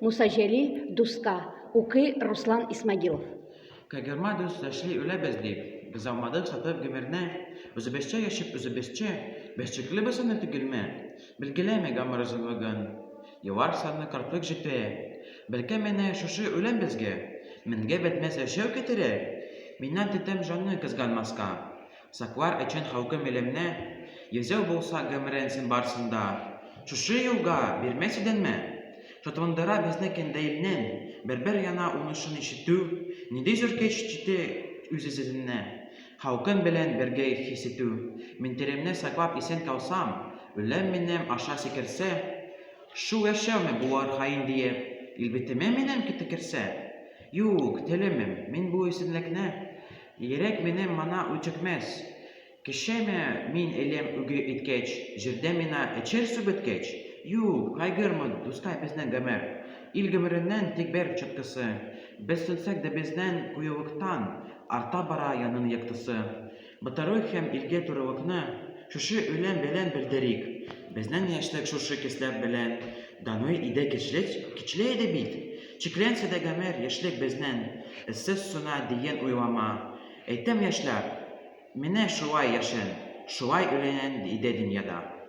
Муса Җәлил, Дуска, укый Руслан Исмагилов. Кайгырма, дус, яшьли үләбез дип, Без алмадык сатып гомерне. Үзебезчә яшип, үзебезчә, Без чиклибез аны түгелме? Билгеләми гомер озынлыгын, Еллар саны картлык җитә. Бәлкем менә шушы үлем безгә Мәңге бетмәс яшәү китерер? Миннән тетем җанны кызганмаска, Саклар өчен халкым илемне, Йөзәү булса гомерең син барсын да, Шушы юлга бирмәс идеңме? Шатландыра безне көн дә илнең Бер-бер яна уңышын ишетү, Нинди зур көч җитә үз-үзеңне Халкың белән бергә хис итү. Мин теремне саклап исән калсам, Үлем минем аша сикерсә, Шул яшәүме булыр хаин диеп, Ил битемә минем төкерсә? Юк, теләмим мин бу исәнлекне, Йөрәк минем мона үчекмәс. Кешеме мин илем үги иткәч, Җирдә мина эчәр су беткәч? Юк, кайгырма, дускай, безнең гомер, Ил гомереннән тик бер чаткысы. Без сүнсәк дә безнең куелыктан Арта бара яның яктысы. Батырлык һәм илгә турылыкны Шушы үлем белән белдерик. Безнең яшьлек шушы кисләр белән Данлы иде, көчле, көчле иде бит. Чикләнсә дә гомер, яшьлек безнең Эзсез сүнә дигән уйлама. Әйтәм, яшьләр, менә шулай яшен, Шулай үләнен иде дөньяда.